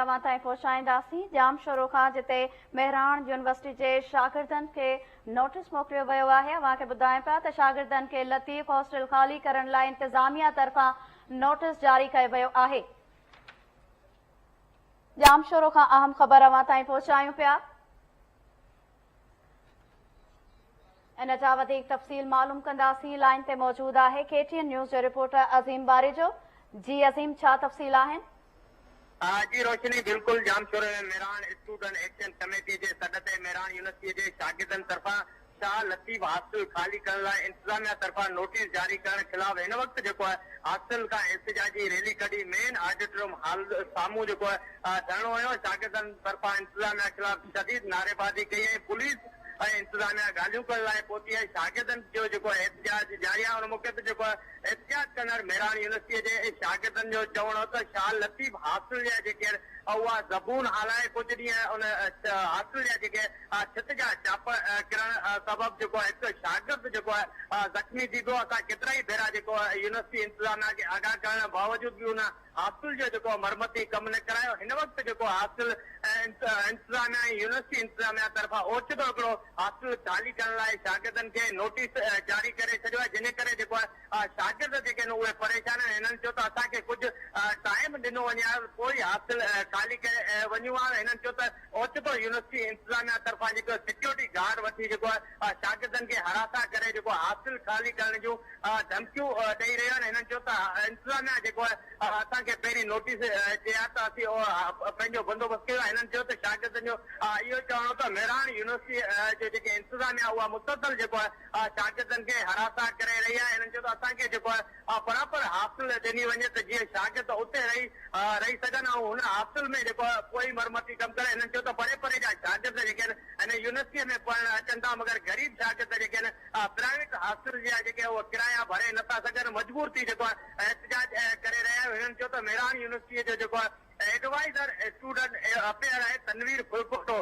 اوهان تائين پهچائينداسين ڄامشورو کان جتي مهراڻ يونيورسٽي جي شاگردن کي نوٽيس موڪليو ويو آهي اوهان کي ٻڌايون پيا ته شاگردن کي لطيف هاسٽل خالي ڪرڻ لاء انتظاميا طرفان نوٽيس جاري ڪيو ويو آهي ڄامشورو کان اهم خبر اوهان تائين پهچايون پيا ان جا وڌيڪ تفصيل معلوم ڪنداسين لائن تي موجود آهي ڪي ٽي اين نيوز جو رپورٽر عظيم باريجو جي عظيم ڇا تفصيل آهن؟ جي روشني بلڪل Jamshoro ۾ Mehran student action committee جي سڏ تي مهراڻ يونيورسٽي جي شاگردن طرفان شاهه لطيف هاسٽل خالي ڪرڻ لاء انتظاميا طرفان نوٽيس جاري ڪرڻ خلاف هن وقت جيڪو آهي هاسٽل کان احتجاجي ريلي ڪڍي مين آڊيٽوريم هال سامهون جيڪو آهي ڌرڻو هنيو شاگردن طرفان انتظاميا خلاف شديد نعريبازي ڪئي ۽ پوليس ۽ انتظاميا ڳالهيون ڪرڻ لاء پهتي ۽ شاگردن جو جيڪو احتجاج جاري آهي ان موقعي تي جيڪو احتجاج ڪندڙ مهراڻ يونيورسٽي جي شاگردن جو چوڻ هو ته شاهه لطيف هاسٽل جا جيڪي اها زبون حال آهي ڪجهه ڏينهن ان هاسٽل جا جيڪي ڇت جا چاپ ڪرڻ سبب جيڪو هڪ شاگرد جيڪو زخمي ٿي پيو اسان ڪيترائي ڀيرا جيڪو يونيورسٽي انتظاميا کي آگاهه ڪرڻ باوجود به ان هاسٽل جو جيڪو مرمتي ڪم نه ڪرايو هن وقت جيڪو هاسٽل انتظاميا ۽ يونيورسٽي انتظاميا طرفان اوچتو هڪڙو هاسٽل خالي ڪرڻ لاء شاگردن کي نوٽيس جاري ڪري ڇڏيو آهي جنهن ڪري جيڪو آهي شاگرد جيڪي آهن اهي پريشان آهن هنن چيو ته اسان کي ڪجهه ٽائيم ڏنو وڃي ها پوء ئي هاسٽل خالي ڪري وڃون ها هنن چيو ته اوچتو يونيورسٽي انتظاميا طرفان جيڪو سيڪيورٽي گارڊ وٺي جيڪو آهي شاگردن کي هراسان ڪري جيڪو هاسٽل خالي ڪرڻ جون ڌمڪيون ڏئي رهيو آهن هنن چيو ته انتظاميا جيڪو آهي اسان کي پهرين نوٽيس ڏئي ها ته اسين پنهنجو بندوبست ڪيون ها هنن چيو ته شاگردن جو اهو چوڻ هو ته مهراڻ يونيورسٽي جو جيڪي انتظاميا اها مسلسل جيڪو آهي شاگردن کي هراسان ڪري رهي آهي هنن چيو ته اسان کي جيڪو آهي پراپر هاسٽل ڏني وڃي ته جيئن شاگرد اتي رهي رهي سگهن ۽ هن هاسٽل ۾ جيڪو آهي ڪوئي مرمتي ڪم ڪري هنن چيو ته پري پري جا شاگرد جيڪي آهن هن يونيورسٽي ۾ پڙهڻ اچن ٿا مگر غريب شاگرد جيڪي آهن پرائيويٽ هاسٽل جا جيڪي اهي ڪرايا ڀري نٿا سگهن مجبور ٿي جيڪو آهي احتجاج ڪري رهيا آهيون هنن چيو ته مهراڻ يونيورسٽي جو جيڪو آهي ايڊوائيزر اسٽوڊنٽ افيئر آهي تنوير ڦلپوٽو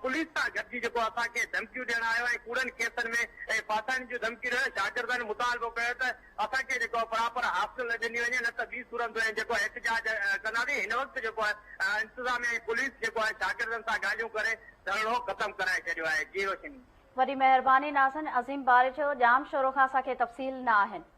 پوليس سان گڏجي جيڪو اسان کي ڌمڪيون ڏيڻ آيو ۽ ڪوڙن ڪيسن ۾ ڦاسائڻ جون ڌمڪيون ڏيڻ شاگردن مطالبو ڪيو ته اسان کي جيڪو پراپر هاسٽل ڏني وڃي نه ته ٻي صورت ۾ جيڪو احتجاج ڪنداسين هن وقت جيڪو آهي انتظاميا ۽ پوليس جيڪو آهي شاگردن سان ڳالهيون ڪري ڌرڻو ختم ڪرائي ڇڏيو آهي جي روشني. وڏي مهرباني ناظرين عظيم باريچو ڄام شورو کان اسان کي تفصيل نه آهن.